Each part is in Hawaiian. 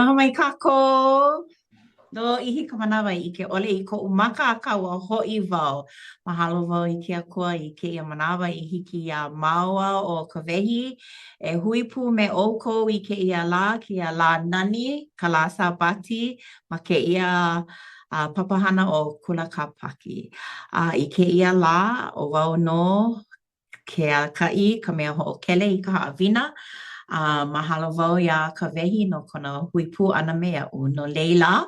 Aloha mai kākou! Lōʻihi ka manawa i ʻike ʻole i koʻu maka akā ua hoʻi wau. Mahalo wau i ke Akua i kēia manawa i hiki iā māua ʻo Kawehi e hui pū me ʻoukou i kēia lā, kēia lā nani, ka lā Sābati, ma kēia papahana ʻo Kula Kāpaki. A i kēia lā, ʻo wau nō ke alakaʻi, ka mea hoʻokele i ka haʻawina, a mahalo wau iā Kawehi no kona hui pū ʻana me aʻu. No laila,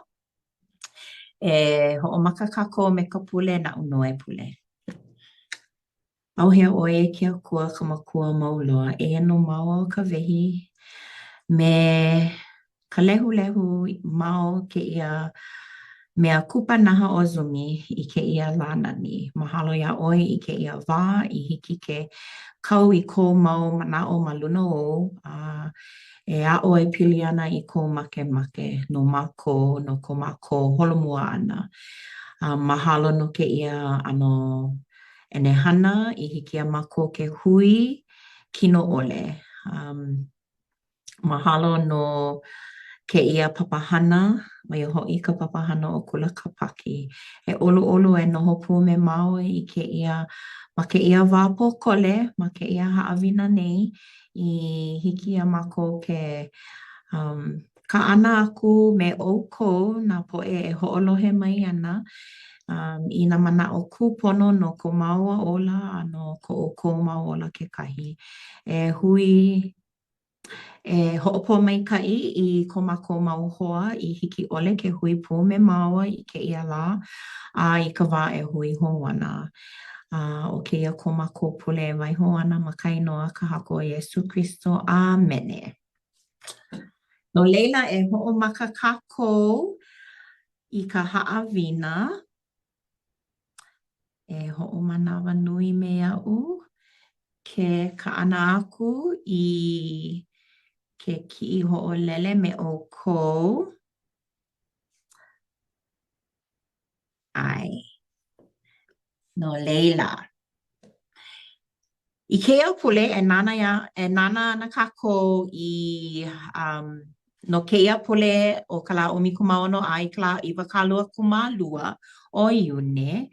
e hoʻomaka kākou me ka pule, naʻu nō e pule. ʻAuhea ʻoe e ke Akua ka Makua mau loa, eia nō māua ʻo Kawehi me ka lehulehu ma o kēia mea kupanaha ʻo Zumi i kēia lā nani. Mahalo iā ʻoe i kēia wā i hiki ke kau i kou mau manaʻo ma luna ou a e aʻo e pili ana i kou makemake no mākou, no ko mākou holomua ʻana. A mahalo no kēia ʻano ʻenehana i hiki iā mākou ke hui kino ʻole. Um, Mahalo no kēia papahana, ʻo ia hoʻi ka papahana ʻo Kula Kāpaki. E ʻoluʻolu e noho pū me māua i kēia, ma kēia wā pōkole, ma kēia haʻawina nei i hiki iā mākou ke um, kaʻana aku me ʻoukou, nā poʻe e hoʻolohe mai ana um, i nā manaʻo kūpono no ko māua ola a no ko ʻoukou mau ola kekahi. E hui E hoʻopōmaikaʻi i ko mākou mau hoa i hiki ʻole ke hui pū me māua i kēia lā a i ka wā e hui hou ana. A ʻo kēia ko mākou pule e waiho ana ma ka inoa ka Haku ʻo Iesū Kristo. ʻĀmene. No laila, e hoʻomaka kākou i ka haʻawina. E hoʻomanawanui me aʻu ke kaʻana aku i ke kiʻi hoʻolele me ʻoukou. ʻAe. No laila, I kēia pule, e nānā iā, e nānā ana kākou i, um, no kēia pule o ka lā 16 a i ka lā 22 o Iune,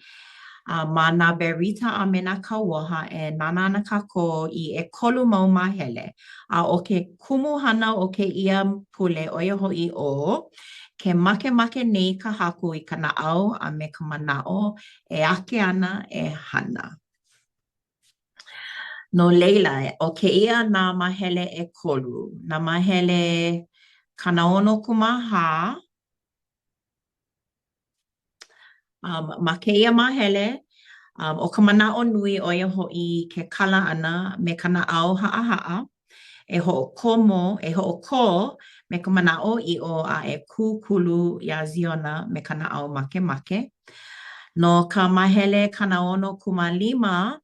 a ma nā berita a me nā kauoha, e nānā ana kākou i ʻekolu mau māhele. A ʻo ke kumuhana o kēia pule, ʻo ia hoʻi ʻo, ke makemake nei ka Haku i ka naʻau a me ka manaʻo e ake ana e hana. No laila, ʻo kēia nā māhele ʻekolu, nā māhele 64, um, ma kēia māhele, um, ʻo ka manaʻo nui ʻo ia hoʻi ke kala ʻana me ka naʻau haʻahaʻa, e hoʻokomo, e hoʻokō me ka manaʻoʻiʻo a e kūkulu iā Ziona me ka naʻau makemake. No ka māhele 65,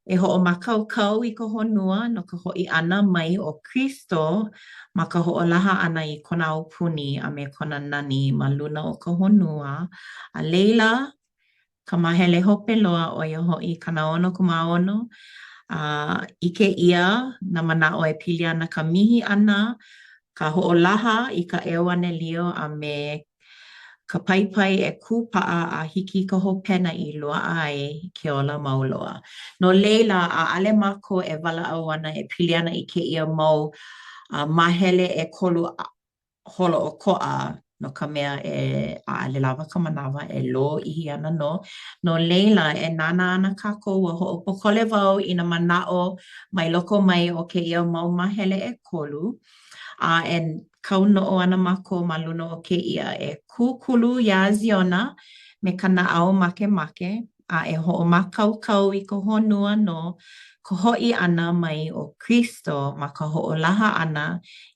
e hoʻomākaukau i ka honua no ka hoʻi ʻana mai o Kristo ma ka hoʻolaha ʻana i kona aupuni a me kona nani ma luna o ka honua, a laila, ka māhele hope loa, ʻo ia hoʻi 66, a ʻike ʻia nā manaʻo e pili ana ka mihi ʻana, ka hoʻolaha i ka ʻeuanelio a me ka paipai e kūpaʻa a hiki i ka hopena i loaʻa ai ke ola mau loa. No laila, ʻaʻole mākou e walaʻau ana e pili ana i kēia mau māhele ʻekolu holoʻokoʻa no ka mea e ʻaʻole lawa ka manawa e lōʻihi ana nō. No laila, e nānā ana kākou, ua hoʻopōkole wau i nā manaʻo mai loko mai o kēia mau māhele ʻekolu, a e kaunoʻo ana mākou ma luna o kēia e kūkulu iā Ziona me ka naʻau makemake, a e hoʻomākaukau i ka honua no ka hoʻi ʻana mai o Kristo ma ka hoʻolaha ʻana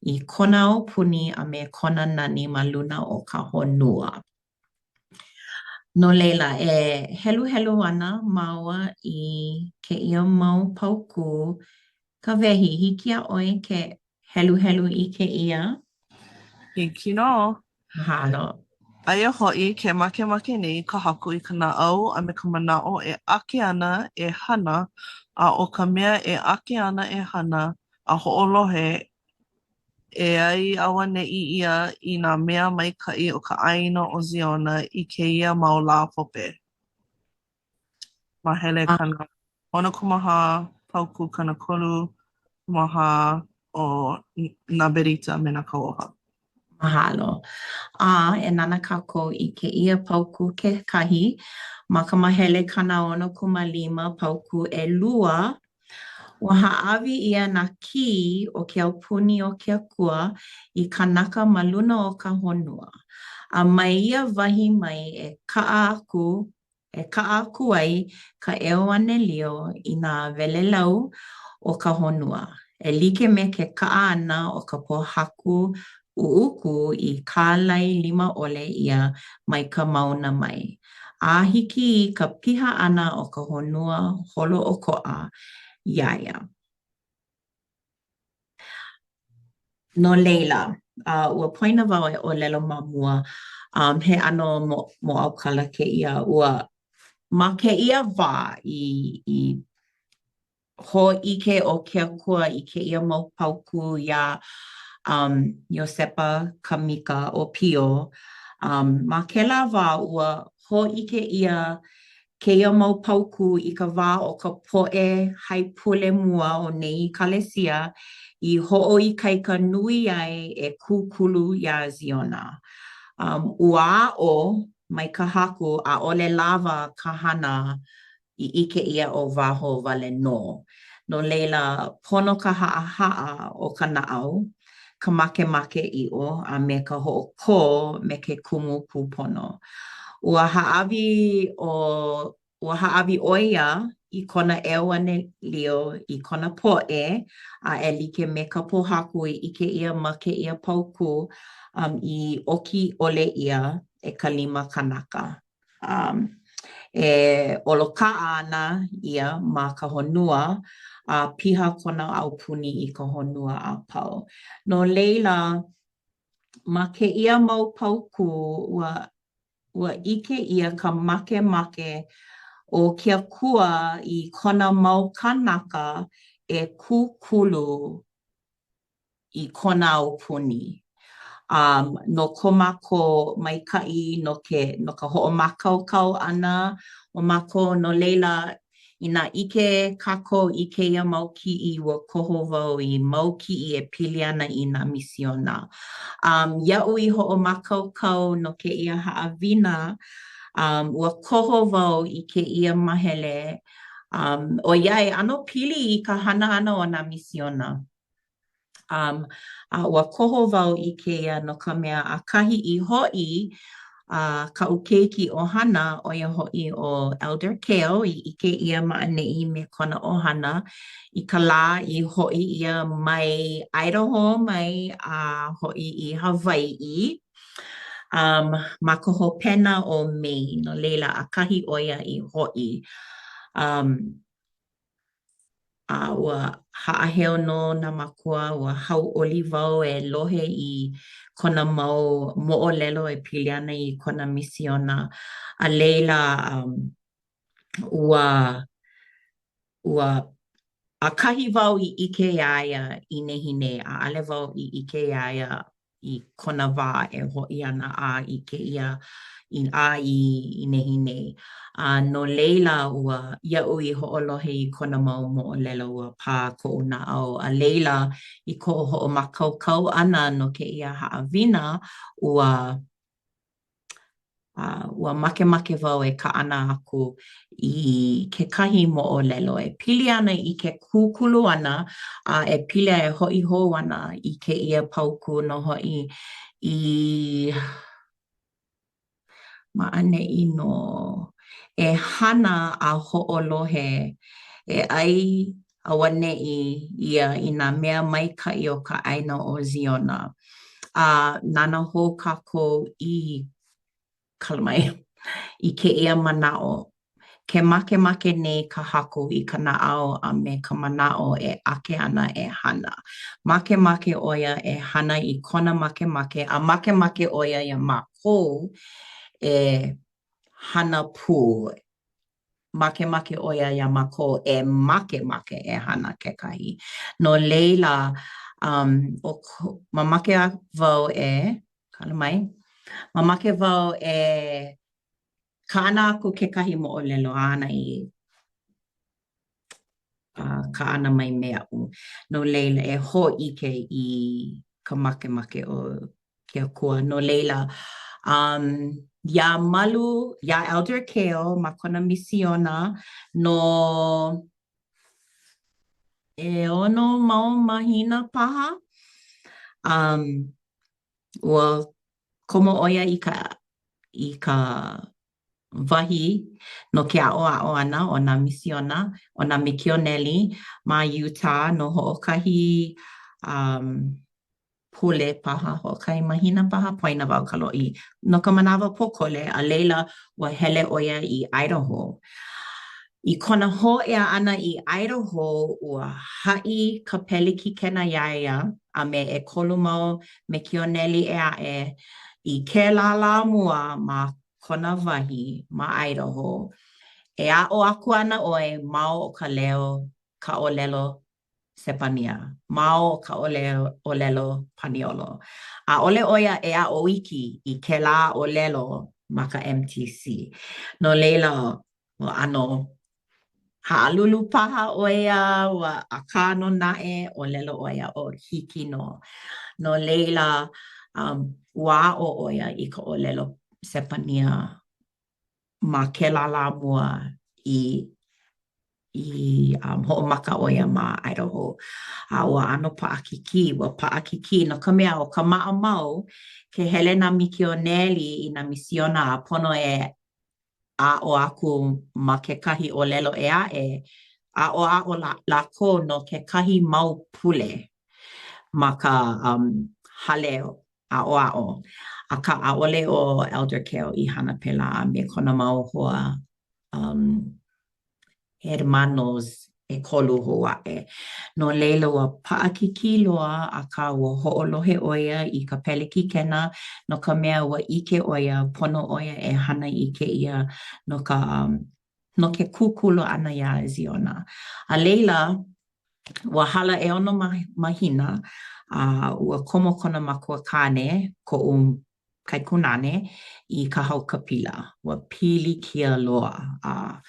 i kona aupuni a me kona nani ma luna o ka honua. No laila, e heluhelu ana māua i kēia mau paukū. Kawehi, hiki iā ʻoe ke heluhelu i kēia? Hiki nō. Mahalo. Aia hoʻi, ke makemake nei ka Haku i ka naʻau a me ka manaʻo e ake ana e hana, a ʻo ka mea e ake ana e hana, a hoʻolohe. E ʻai auaneʻi ia i nā mea maikaʻi o ka ʻāina ʻo Ziona i kēia mau lā hope. Māhele 64, paukū 34 o Nā Berita me nā Kauoha. Mahalo. A e nānā kākou i kēia paukū kekahi ma ka māhele 65, paukū ʻelua, ua hāʻawi ʻia nā kī o ke aupuni o ke Akua i kānaka ma luna o ka honua, a mai ia wahi mai e kaʻa aku e kaʻa aku ai ka ʻeuanelio i nā welelau o ka honua, e like me ke kaʻa ʻana o ka pōhaku ʻuʻuku i kālai lima ʻole ʻia mai ka mauna mai, a hiki i ka piha ʻana o ka honua holoʻokoʻa iā ia. No laila, ua poina wau e ʻōlelo ma mua, um, he ʻano mōʻaukala kēia. Ua, ma kēia wā i, i hōʻike ʻo ke Akua i kēia mau paukū iā um, Iosepa Kamika ʻōpio, um, ma kēlā wā ua hōʻike ʻia kēia mau paukū i ka wā o ka poʻe haipule mua o nei ʻekalesia i hoʻoikaika nui ai e kūkulu iā Ziona. Um, ua aʻo mai ka Haku ʻaʻole lawa ka hana i ʻike ʻia o waho wale nō. No laila, pono ka haʻahaʻa o ka naʻau, ka makemake ʻiʻo a me ka hoʻokō me ke kumu kūpono. Ua hāʻawi ʻo ua hāʻawi ʻo ia i kona ʻeuanelio i kona poʻe, a e like me ka pōhaku i ʻike ʻia ma kēia paukū um, i ʻoki ʻole ʻia e ka lima kanaka. Um, e ʻolokaʻa ana ia ma ka honua, a piha kona aupuni i ka honua a pau. No laila, ma kēia mau paukū, ua, ua ʻike ʻia ka makemake o ke Akua i kona mau kānaka e kūkulu i kona aupuni. Um, no ko mākou maikaʻi, no ke, no ka hoʻomākaukau ʻana o mākou, no laila, inā ʻike kākou i kēia mau kiʻi, ua koho wau i mau kiʻi e pili ana i nā misiona. Um, iaʻu i hoʻomākaukau no kēia haʻawina, um, ua koho wau i kēia māhele, um, ʻoiai, ʻano pili i ka hana ʻana o nā misiona. Um, a ua koho wau i kēia no ka mea ʻakahi i hoʻi uh, kaʻu keiki ʻohana, ʻo ia hoʻi ʻo Elder Keo i ʻike ʻia ma ʻaneʻi me kona ʻohana i ka lā i hoʻi ia mai Idaho mai a hoʻi i Hawaiʻi um, ma ka hopena o Mei, no laila ʻakahi ʻo ia i hoʻi. Um, a ua haʻaheo nō nā mākua, ua hauʻoli wau e lohe i kona mau moʻolelo e pili ana i kona misiona. A laila, um, ua, ua, ʻakahi wau i ʻike iā ia i nehinei, ʻaʻale wau i ʻike iā ia i kona wā e hoʻi ana a i kēia i a i i nehinei. A no laila, ua iaʻu i hoʻolohe i kona mau moʻolelo, ua pā koʻu naʻau. A laila, i koʻu hoʻomākaukau ʻana no kēia haʻawina, ua A ua makemake wau e kaʻana aku i kekahi moʻolelo e pili ana i ke kūkulu ʻana a e pili a e hoʻi hou ana i kēia paukū nō hoʻi i ma ʻaneʻi nō e hana a hoʻolohe e ʻai auaneʻi ia i nā mea maikaʻi o ka ʻāina ʻo Ziona. A nānā hou kākou i kala mai i kēia manaʻo, ke makemake nei ka Haku i ka naʻau a me ka manaʻo e ake ana e hana. Makemake ʻo ia e hana i kona makemake a makemake ʻo ia iā mākou e hana pū. Makemake ʻo ia iā mākou e makemake e hana kekahi. No laila, Um, ʻo, mamake wau e, kala mai, mamake wau e kaʻana aku kekahi moʻolelo āna i kaʻana mai me aʻu. No laila, e hōʻike i ka makemake o ke Akua. No laila, um, iā Malu, iā Elder Keo ma kona misiona no ʻeono mau mahina paha, um, ua komo ʻo ia i ka i ka wahi no ke aʻoaʻo ʻana o nā misiona, o nā mikioneli ma Utah no hoʻokahi um, pule paha, hoʻokahi mahina paha, poina wau ka lōʻihi. No ka manawa pōkole, a laila, ua hele ʻo ia i Idaho. I kona hōʻea ʻana i Idaho, ua haʻi ka pelekikena iā ia a me ʻekolu mau mikioneli ʻē aʻe i kēlā lā mua ma kona wahi ma Idaho, e aʻo aku ana ʻoe ma o ka leo, ka ʻōlelo Sepania, ma o ka ʻōlelo Paniolo. ʻAʻole ʻo ia e aʻo iki i kēlā ʻōlelo ma ka MTC. No laila, ua ʻano haʻalulu paha ʻo ia, ua akā nō naʻe, ʻōlelo ʻo ia, ʻo hiki nō. No laila, um, ua aʻo ʻo ia i ka ʻōlelo Sepania ma kēlā lā mua i i um, hoʻomaka ʻo ia ma Idaho. A ua ʻano paʻakikī, ua paʻakikī no ka mea ʻo ka maʻamau, ke hele nā mikioneli i nā misiona a pono e aʻo aku ma kekahi ʻōlelo ʻē aʻe, aʻoaʻo lākou no kekahi mau pule ma ka um, hale aʻoaʻo. Akā, ʻaʻole ʻo Elder Keo i hana pēlā a me kona mau hoa um, hermanos ʻekolu hou aʻe. No laila, ua paʻakikī loa, akā ua hoʻolohe ʻo ia i ka pelekikena no ka mea ua ʻike ʻo ia, pono ʻo ia e hana i kēia no ka um, no ke kūkulu ʻana iā Ziona. A laila, ua hala ʻeono mahina, a ua komo kona makuakāne, koʻu kaikunāne, i ka haukapila. Ua pilikia loa, a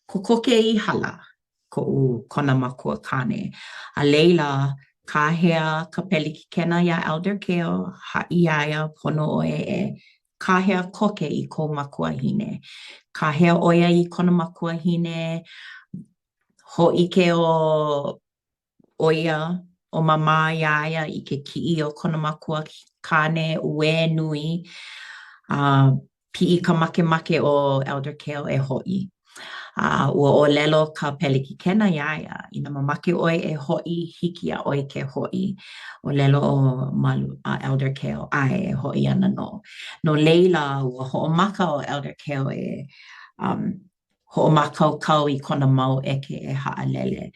kokoke i hala koʻu kona makuakāne. A laila, kāhea ka pelekikena iā Elder Keo, haʻi iā ia, pono ʻoe e kāhea koke i kou makuahine. Kāhea ʻo ia i kona makuahine, hōʻike ʻo ʻo ia, ʻo Māmā iā ia i ke kiʻi o kona makuakāne, uē nui, a piʻi ka makemake o Elder Keo e hoʻi. A ua ʻōlelo ka pelekikena iā ia, inā mamake ʻoe e hoʻi, hiki iā ʻoe ke hoʻi. ʻŌlelo ʻo Malu, a Elder Keo, ʻae, e hoʻi ana nō. No laila, ua hoʻomaka ʻo Elder Keo e um, hoʻomākaukau i kona mau ʻeke e haʻalele.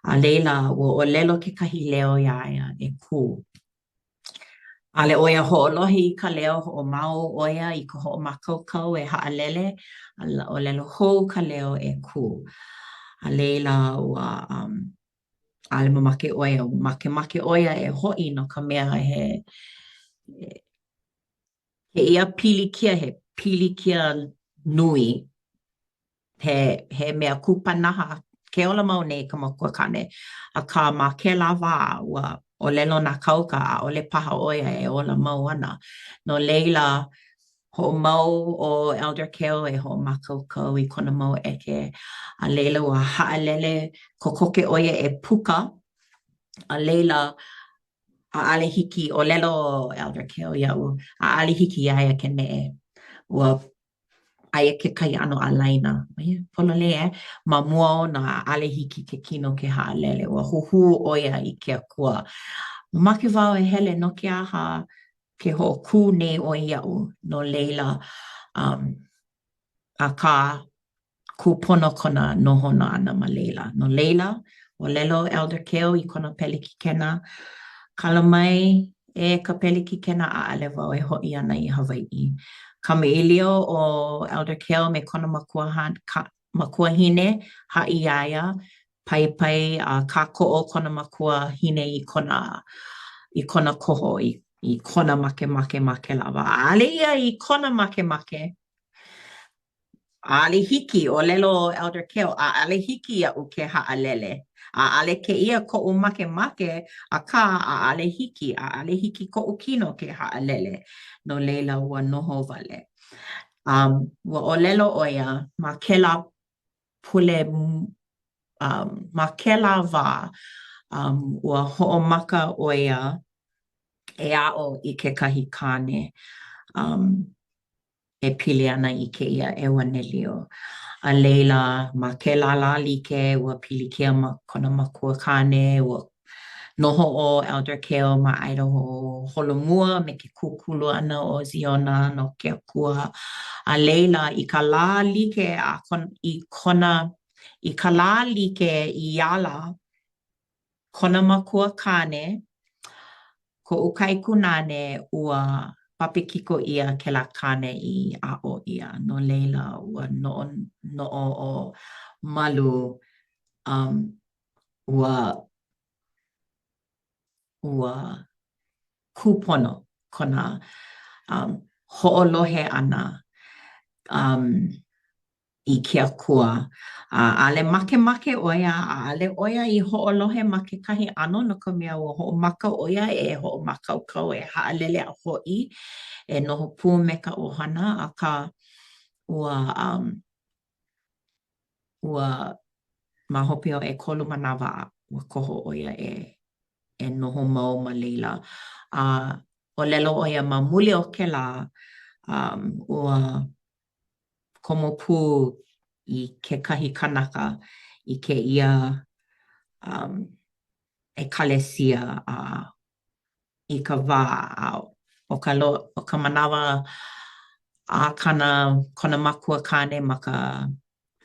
A laila, ua ʻōlelo kekahi leo iā ia e kū. ʻAʻole ʻo ia hoʻolohe i ka leo, hoʻomau ʻo ia i ka hoʻomākaukau e haʻalele, a ʻōlelo hou ka leo e kū. A laila, ua um, ʻaʻole mamake ʻo ia, makemake ʻo ia e hoʻi no ka mea he kēia pilikia, he pilikia nui he, he mea kupanaha ke ola mau nei ka makuakāne. Akā, ma kēlā wā, ua ʻōlelo nā kauka, ʻaʻole paha ʻo ia e ola mau ana. No laila, hoʻomau ʻo Elder Keo e hoʻomākaukau i kona mau ʻeke, a laila ua haʻalele kokoke ʻo ia e puka, a laila, ʻaʻole hiki, ʻōlelo ʻo Elder Keo iaʻu, ʻaʻole hiki iā ia ke neʻe. Ua aia kekahi ʻano ālaina, pololei ē, ma mua ona, ʻaʻole hiki ke kino ke haʻalele, ua huhū ʻo ia i ke akua. Mamake wau e hele, no ke aha ke hoʻokū nei ʻoe iaʻu, no laila, um, akā, kūpono kona nohona ʻana ma laila. No laila, ʻōlelo Elder Keo i kona pelekikena, Kala mai e ka pelekikena ʻaʻole wau e hoʻi ana i Hawaiʻi. Kamaʻilio ʻo Elder Keo me kona makuahine, haʻi iā ia. Paipai a kākoʻo kona makuahine i kona i kona koho i i kona makemake ma kēlā wā. ʻAʻole ia i kona makemake. ʻAʻole hiki, ʻōlelo ʻo Elder Keo, ʻaʻole hiki iaʻu ke haʻalele. ʻAʻole kēia koʻu makemake, akā ʻaʻole hiki, ʻaʻole hiki koʻu kino ke haʻalele. No laila, ua noho wale. Um, ua ʻōlelo ʻo ia ma kēlā pule, um, ma kēlā wā, um, ua hoʻomaka ʻo ia e aʻo i kekahi kāne. Um, e pili ana i kēia ʻeuanelio. A laila, ma kēlā lā like, ua pilikia ma kona makuakāne, ua noho ʻo Elder Keo ma Idaho holomua me ke kūkulu ʻana o Ziona no ke Akua. A laila, i ka lā like a kon, i kona, i ka lā like i ala kona makuakāne, koʻu kaikunāne, ua papekiko ʻia kēlā kāne i aʻo ʻia. No laila, ua noʻonoʻo ʻo Malu, um, ua, ua kūpono kona um, hoʻolohe ʻana um, i ke Akua. A ʻaʻole makemake ʻo ia, ʻaʻole ʻo ia i hoʻolohe ma kekahi ʻano no ka mea ua hoʻomaka ʻo ia e hoʻomākaukau e haʻalele a hoʻi e noho pū me ka ʻohana, akā ua um, ua ma hope o ʻekolu manawa ua koho ʻo ia e e noho mau ma laila. A ʻōlelo ʻo ia ma muli o kēlā, um, ua komo pū i kekahi kanaka i kēia um, ʻekalesia a i ka wā a ʻo ka lo, ʻo ka manawa a kana kona makua kāne ma ka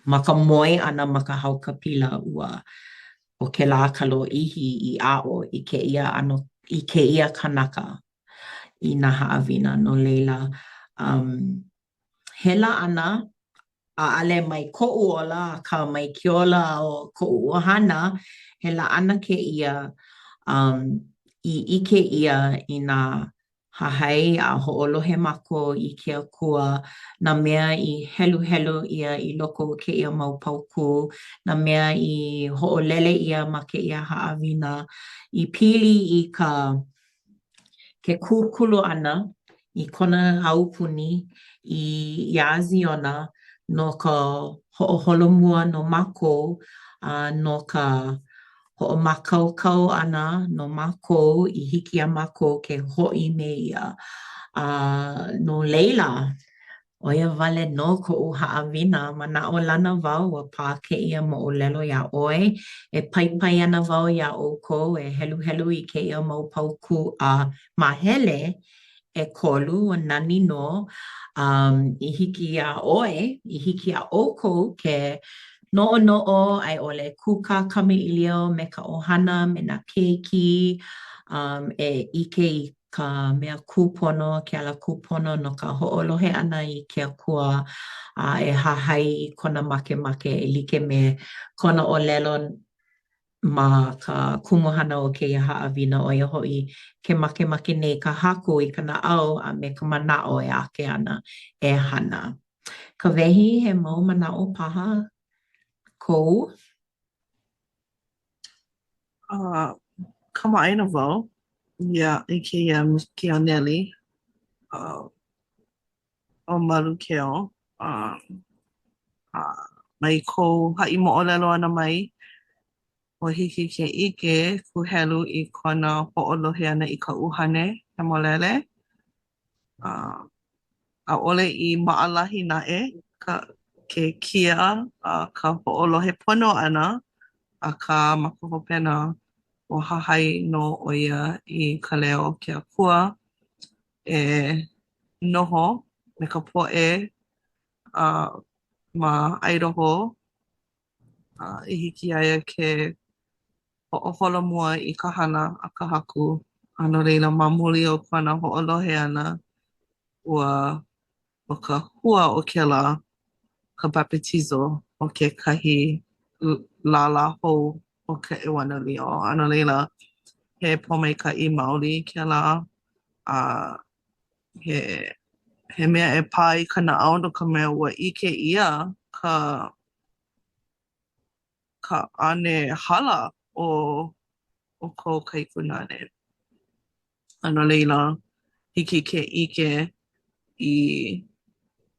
ma ka moe ʻana ma ka haukapila ua ʻo kēlā ka lōʻihi i aʻo i kēia ʻano i kēia kanaka i nā haʻawina no laila um, He laʻana, ʻaʻole mai koʻu ola, akā mai ke ola o koʻu ʻohana, he laʻana kēia um, i ʻike ʻia inā hahai a hoʻolohe mākou i ke Akua, nā mea i heluhelu ʻia i loko o kēia mau paukū, nā mea i hoʻolele ʻia ma kēia haʻawina i pili i ka ke kūkulu ʻana i kona aupuni i iā Ziona no ka hoʻoholomua no mākou a no ka hoʻomākaukau ʻana no mākou i hiki iā mākou ke hoʻi me ia. A no laila, ʻO ia wale nō koʻu haʻawina, manaʻolana wau ua pā kēia moʻolelo iā ʻoe. E paipai ana wau iā ʻoukou e heluhelu i kēia mau paukū a māhele ʻekolu, ua nani nō, um, i hiki iā ʻoe, i hiki iā ʻoukou ke noʻonoʻo a i ʻole kūkā kamaʻilio me ka ʻohana, me nā keiki, um, e ʻike i ka mea kūpono, ke ala kūpono no ka hoʻolohe ʻana i ke Akua a e hahai i kona makemake e like me kona ʻōlelo ma ka kumuhana o kēia haʻawina, ʻo ia hoʻi ke makemake nei ka Haku i ka naʻau a me ka manaʻo e ake ana e hana. Kawehi, he mau manaʻo paha kou? Uh, kamaʻāina wau ia i kēia mikioneli uh, ʻo Malu Keo. Uh, uh, mai kou haʻi moʻolelo ʻana mai, ua hiki ke ʻike kūhelu i kona hoʻolohe ʻana i ka ʻUhane Hemolele. Uh, ʻaʻole i maʻalahi naʻe ka, ke kia a ka hoʻolohe pono ʻana, akā ma ka hopena, ua hahai nō ʻo ia i ka leo o ke Akua e noho me ka poʻe uh, ma Idaho uh, i hiki iā ia ke hoʻoholomua i ka hana a ka Haku. A no laila, ma muli o kona hoʻolohe ʻana, ua ʻo ka hua o kēlā ka bapetizo o kekahi. lālā hou o ka ʻEuanelio. A no laila, he pōmaikaʻi maoli kēlā a he he mea e pā i ka naʻau no ka mea ua ʻike ʻia ka ka ʻane hala o o kou kaikunāne. A no laila, hiki ke ʻike i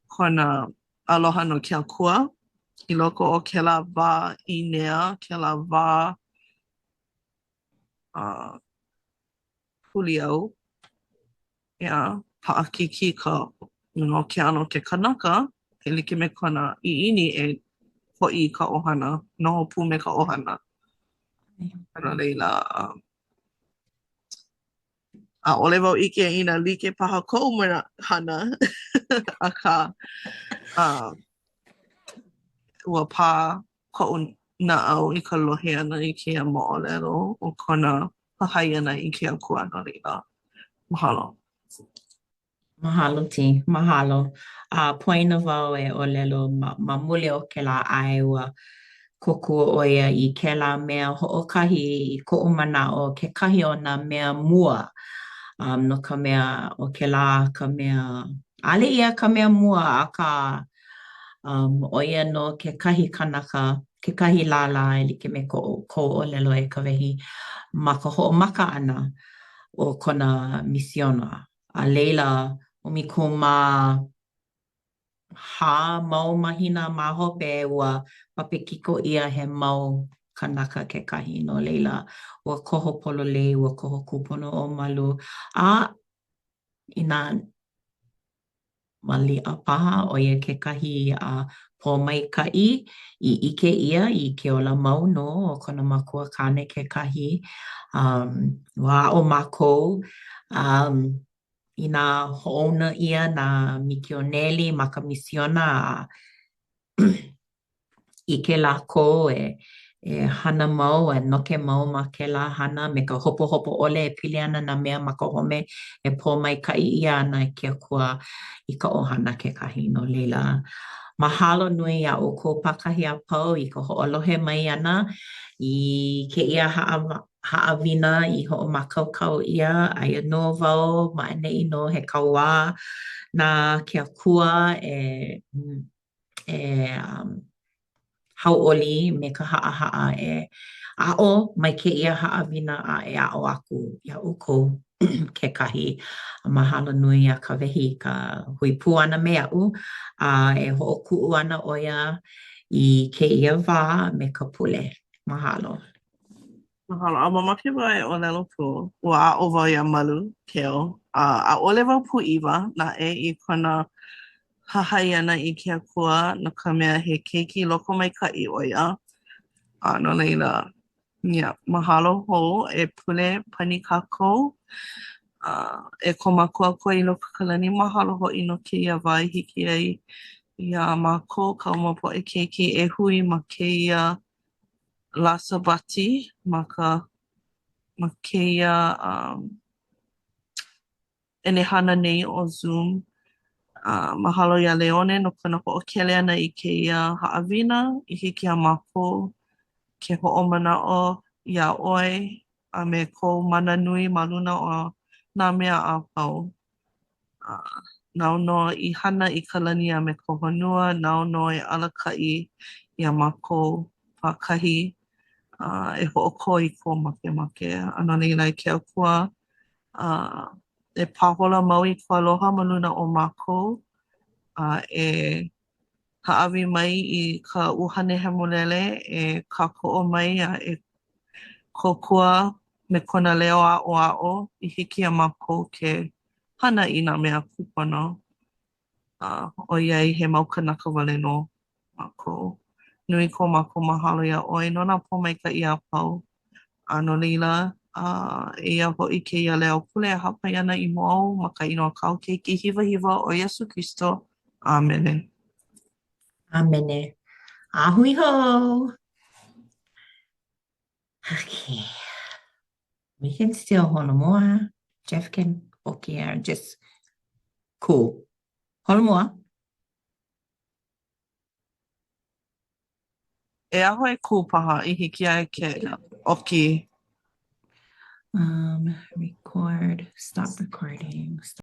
kona aloha no ke Akua i loko o kēlā wā ʻīnea, kēlā wā uh, huliau, yeah, paʻakikī ka, you know, ke ʻano o ke kanaka e like me kona ʻiʻini e hoʻi i ka ʻohana, noho pū me ka ʻohana. A no laila, um, ʻaʻole wau ʻike inā like paha koʻu mana hana, akā, um, ua pā koʻu naʻau i ka lohe ʻana i kēia moʻolelo o kona hahai ʻana i ke Akua no laila, mahalo. Mahalo, T. Mahalo. A poina wau e ʻōlelo ma, ma muli o kēlā ʻae ua kōkua ʻo ia i kēlā mea hoʻokahi i koʻu manaʻo kekahi o nā mea mua um, no ka mea ʻo kēlā ka mea ʻaʻole ia ka mea mua akā um, ʻo ia nō kekahi kanaka kekahi lālā e like me ko kou ʻōlelo e Kawehi ma ka hoʻomaka ʻana o kona misiona. A laila, 14 mau mahina ma hope, ua papekiko ʻia he mau kanaka kekahi. No laila, ua koho pololei, ua koho kūpono ʻo Malu. A inā maliʻa paha, ʻo ia kekahi a pōmaikaʻi i ʻike ʻia i ke ola mau nō o kona makua kāne kekahi. Um, ua aʻo mākou um, inā hoʻouna ʻia nā mikioneli ma ka misiona a ʻike lākou e e hana mau a noke mau ma kēlā hana me ka hopohopo ʻole e pili ana nā mea ma ka home e pōmaikaʻi ʻia ana e ke Akua i ka ʻohana kekahi. No laila, mahalo nui iā ʻoukou pākahi a pau i ka hoʻolohe mai ʻana i kēia haʻawina i hoʻomākaukau ʻia. Aia nō wau ma ʻaneʻi nō he kauā na ke Akua e e um, hauʻoli me ka haʻahaʻa e aʻo mai kēia haʻawina a e aʻo aku iā ʻoukou kekahi. Mahalo nui iā Kawehi i ka hui pū ʻana me aʻu a e hoʻokuʻu ana ʻo ia i kēia wā me ka pule. Mahalo. Mahalo. A mamake wau e ʻōlelo pū, ua aʻo wau iā Malu Keo, a ʻaʻole wau pūʻiwa naʻe i kona hahai ʻana i ke Akua no ka mea he keiki lokomaikaʻi ʻo ia. A no laila, yeah, mahalo hou e pule pani kākou. A e ko mākou Akua i loko o ka lani, mahalo hoʻi no kēia wā i hiki ai iā mākou kāu mau poʻe keiki e hui ma kēia lā Sābati ma ka ma kēia um, ʻenehana nei ʻo Zoom. Uh, mahalo iā Leone no kona hoʻokele ʻana i kēia haʻawina i hiki iā mākou ke hoʻomanaʻo iā ʻoe a me kou mana nui ma luna o nā mea a pau. Uh, nāu nō i hana i ka lani a me ka honua, nāu nō e alakaʻi iā mākou pākahi uh, e hoʻokō i kou makemake. A no laila, e ke Akua, uh, e pāhola mau i kou aloha ma luna o mākou, a uh, e hāʻawi mai i ka ʻUhane Hemolele e kākoʻo mai a e kōkua me kona leo aʻoaʻo i hiki iā mākou ke hana i nā mea kūpono, a ʻoiai he mau kanaka wale nō mākou. Nui ko mākou mahalo iā ʻoe no nā pōmaikaʻi a pau. A no laila, a eia hoʻi kēia leo pule e hāpai ana i mua ou ma ka inoa o kāu Keiki hiwahiwa ʻo Iesū Kristo. ʻĀmene. ʻĀmene. A hui hou! Okay. We can still holomua. Jeff can okay, just cool. Holomua. E aho e kū paha i hiki ai ke ʻoki. Um, record, stop recording.